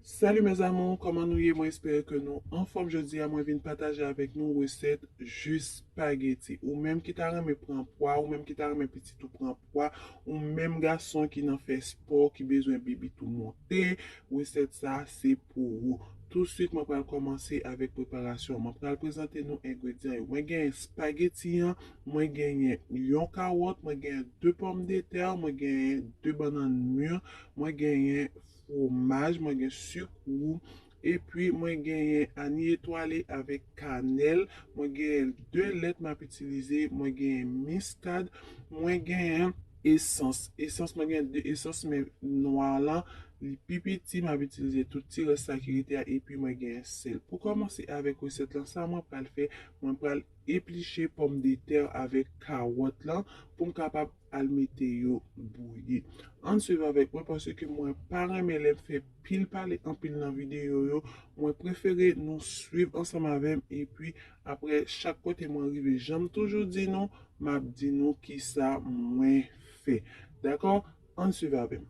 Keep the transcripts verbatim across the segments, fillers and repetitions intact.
Salut mes amours, kòman nou ye? Mwen espere ke nou anfòm. Jodi a, mwen vin pataje avèk nou resèt ji spageti. Ou menm ki ta renmen pran pwa, ou menm ki ta renmen pitit ou pran pwa, ou menm gason ki nan fè spò, ki bezwen bibit ou monte, resèt sa se pou ou. Touswit, mwen pral kòmanse avèk preparasyon. Mwen pral prezante nou engredyan yo. Mwen genyen spageti an, mwen genyen yon kawòt, mwen genyen de pòmdetè, mwen genyen de bannann mi, mwen genyen fwomaj, mwen gen sik wou, epi mwen genyen ani etwale avèk kanèl, mwen genyen de lèt m ap itilize, mwen genyen miskad, mwen genyen esans. Esans, mwen genyen de esans, men nwa lan, li pi piti, m ap itilize tout ti rès sa ki rete a, epi mwen genyen sèl. Pou kòmanse avèk resèt lan, sa mwen pral fè, mwen pral epliche pòmdetè avèk kawòt lan pou m kapab al mete yo bouyi. Ann swiv avèk mwen, paske mwen pa renmen lè m fè pil pale anpil nan videyo yo. Mwen prefere nou swiv ansanm avè m, epi apre chak kote mwen rive, jan m toujou di nou, m ap di nou kisa mwen fè. Dakò? Ann swiv avè m.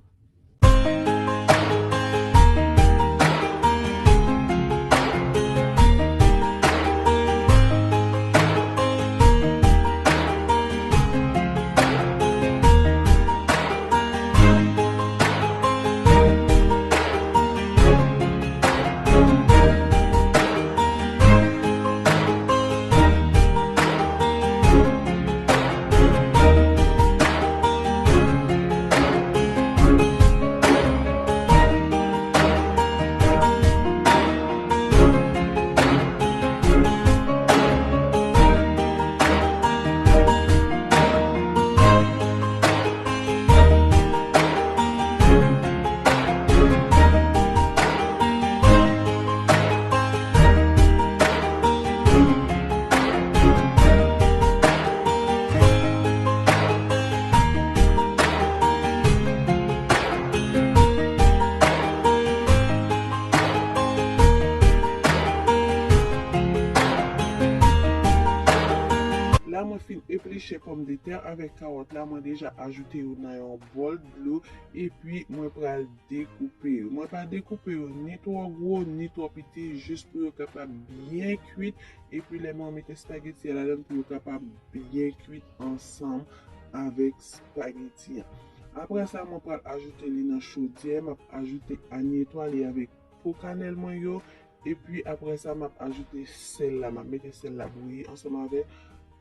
La, mwen fin epliche pòmdetè avèk kawòt la, mwen deja ajoute yo nan yon bòl dlo, epi mwen pral dekoupe yo. Mwen pa dekoupe yo ni twò gwo, ni twò piti, jis pou yo kapab byen kwit, epi lè mwen mete espageti a ladan l, pou yo kapab byen kwit ansanm avèk espageti a. Apre sa, mwen pral ajoute li nan chodyè, m ap ajoute ani etwale avèk po kanèl mwen yo, epi apre sa, m ap ajoute sèl la, m ap mete sèl la bouyi ansanm avè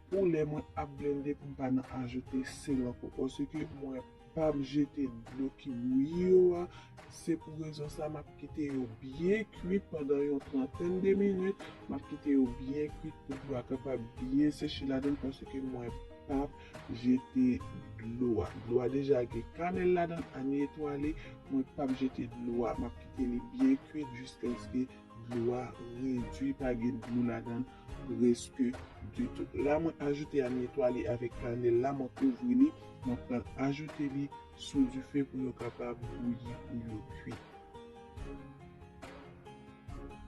pou lè mwen ap blende pou m pa nan ajoute sèl ankò, paske mwen p ap jete dlo ki bouyi yo a. Se pou rezon sa, m ap kite yo byen kwit pandan yon trantèn de minit. M ap kite yo byen kwit pou dlo a kapab byen seche ladan l, paske mwen p ap jete dlo a. Dlo a deja gen kanèl ladan l, ani etwale, mwen p ap jete dlo a. M ap kite li byen kwit jiskaske dlo a redui, pa gen dlo ladan l prèske ditou. La, mwen ajoute ani etwale avèk kanèl la, mwen kouvri li, mwen pral ajoute li sou dife pou yo kapab bouyi, pou yo kwit.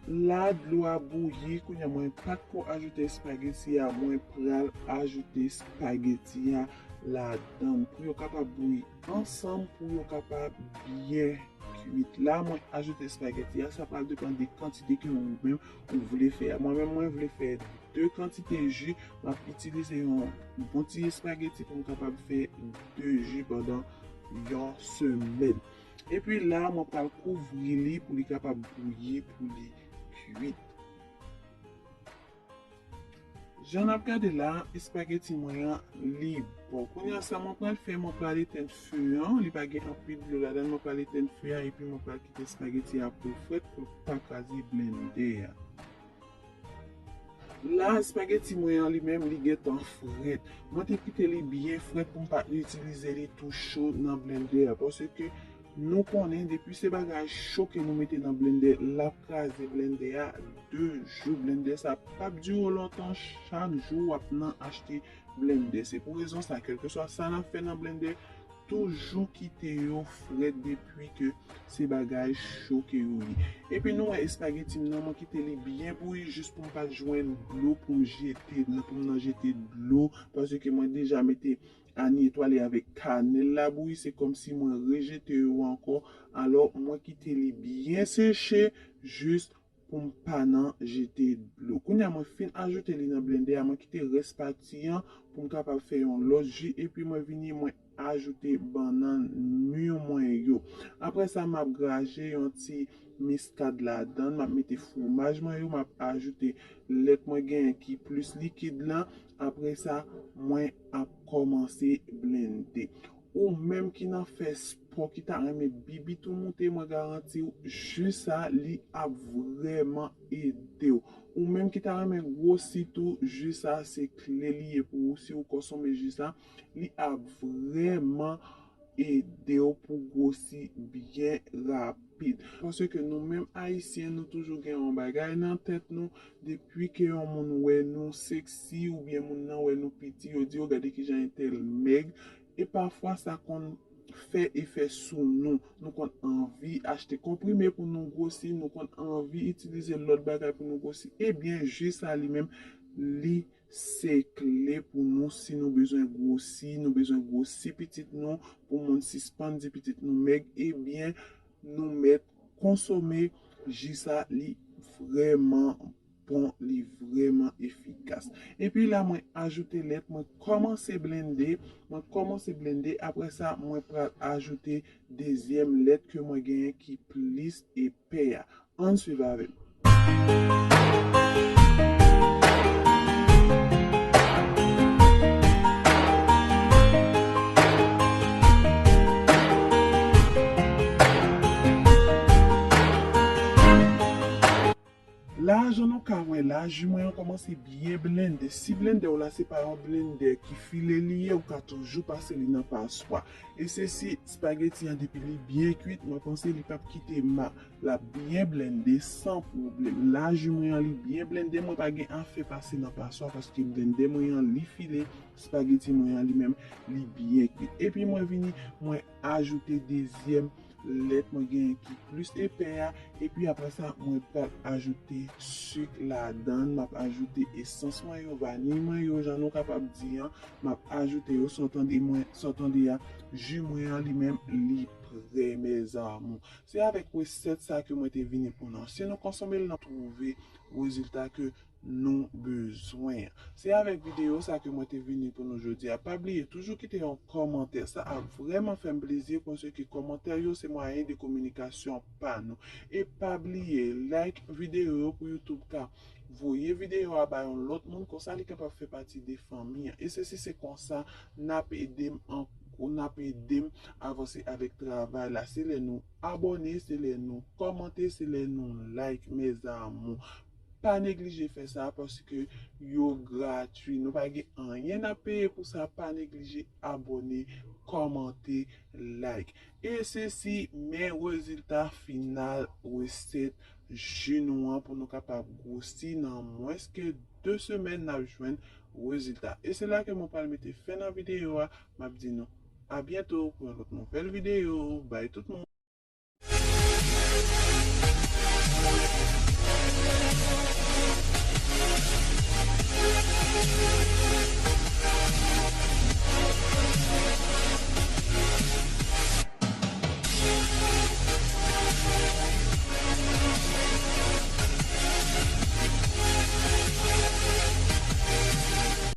La, dlo a bouyi, kounye a mwen pa t ko ajoute espageti a, mwen pral ajoute espageti a ladan l pou yo kapab bouyi ansanm, pou yo kapab byen kwit. La, mwen ajoute espageti a, sa pral depann de kantite ke ou menm ou vle fè a. Mwen menm, mwen vle fè de kantite ji, m ap itilize yon bon ti espageti pou m kapab fè de ji pandan yon semèn. Epi la, mwen pral kouvri li pou li kapab bouyi, pou li kwit. Jan n ap gade la, espageti mwen an, li bon. Kounye a sa mwen pral fè, mwen pral etenn fe an. Li pa gen anpil dlo ladan l, mwen pral etenn fe a, epi mwen pral kite espageti a pou l frèt, pou l pa kraze blendè a. La, espageti mwen an li menm, li gentan frèt. Mwen te kite li byen frèt pou m pa itilize li tou cho nan blendè a, paske nou konnen depi se bagay cho ke nou mete nan blendè, l ap kraze blendè a de jou. Blendè sa p ap dire w lontan, chak jou w ap nan achte blendè. Se pou rezon sa, kèlkeswa sa n ap fè nan blendè, toujou kite yo frèt depi ke se bagay cho ke yo ye. Epi nou wè espageti m nan, mwen kite li byen bouyi jis pou m pa t jwenn dlo pou m jete, pou m nan jete dlo, paske mwen deja mete Ani etwale avèk kanèl la bouyi, se kòmsi mwen rejete yo ankò. Alò, mwen kite li byen seche, jis pou m pa nan jete dlo. Kounye a, mwen fin ajoute li nan blendè a, mwen kite rès pati an pou m kapab fè yon lòt ji, epi mwen vini, mwen ajoute bannann mi mwen yo. Apre sa, m ap graje yon ti miskad ladan l, m ap mete fwomaj mwen yo, m ap ajoute lèt mwen genyen ki plis likid lan. Apre sa, mwen ap kòmanse blende. Ou menm ki nan fè spò, ki ta renmen bibit ou moute, mwen garanti w, ji sa, li ap vrèman ede w. Ou menm ki ta renmen gwosi tou, ji sa, se kle li ye pou ou. Si ou konsome ji sa, li ap vrèman ede w pou gwosi byen rapid. Paske nou menm Ayisyen, nou toujou gen yon bagay nan tèt nou, depi ke yon moun wè nou seksi oubyen moun nan wè nou piti, yo di, "Oh, gade kijan entèl mèg." E pafwa, sa konn fè efè sou nou. Nou konn anvi achte konprime pou nou gwosi, nou konn anvi itilize lòt bagay pou nou gwosi. Ebyen, ji sa li menm, li se kle pou nou si nou bezwen gwosi, nou bezwen gwosi pitit nou, pou moun sispann di pitit nou mèg, ebyen, nou mèt konsome ji sa, li vrèman bon, li vrèman efikas. Epi la, mwen ajoute lèt, mwen kòmanse blende, mwen kòmanse blende, apre sa, mwen pral ajoute dezyèm lèt ke mwen genyen ki plis epè a. Ann swiv avè m. La, jan nou ka wè la, ji mwen an kòmanse byen blende. Si blendè w la se pa yon blendè ki file li ye, ou ka toujou pase li nan paswa. E se si espageti an, depi li byen kwit, mwen panse li p ap kite ma, l ap byen blende san pwoblèm. La, ji mwen an, li byen blende, mwen pa gen afè pase nan paswa paske blendè mwen an, li file, espageti mwen an, li menm, li byen kwit. Epi mwen vini, mwen ajoute dezyèm lèt mwen genyen ki plis epè a, epi apre sa, mwen pral ajoute sik ladan l, m ap ajoute esans mwen yo, vaniy mwen yo, jan nou kapab di an, m ap ajoute yo, sa w tande mwen, sa w tande a, ji mwen an li menm, li prè, mes amours. Se avèk resèt sa ke mwen te vini pou nou. Si nou konsome l, n ap twouve rezilta ke nou bezwen. Se avèk videyo sa ke mwen te vini pou nou jodi a. Pa bliye, toujou kite yon kòmantè. Sa ap vrèman fè m plezi, paske kòmantè yo se mwayen de kominikasyon pa nou. E pa bliye, like videyo yo pou YouTube ka voye videyo a ba yon lòt moun, konsa li kapab fè pati de fanmi an. E se si se konsa n ap ede m an, n ap ede m avanse avèk travay la. Se lè nou abòne, se lè nou kòmante, se lè nou like, mes amours. Pa neglije fè sa paske yo gratui. Nou pa gen anyen n ap peye pou sa. Pa neglije abòne, kòmante, like. E se si men rezilta final resèt ji nou an pou nou kapab gwosi nan mwens ke de semèn n ap jwenn rezilta. E se la ke mwen pral mete fen nan videyo a. M ap di nou a byento pou yon lòt nouvèl videyo. Bay tout moun.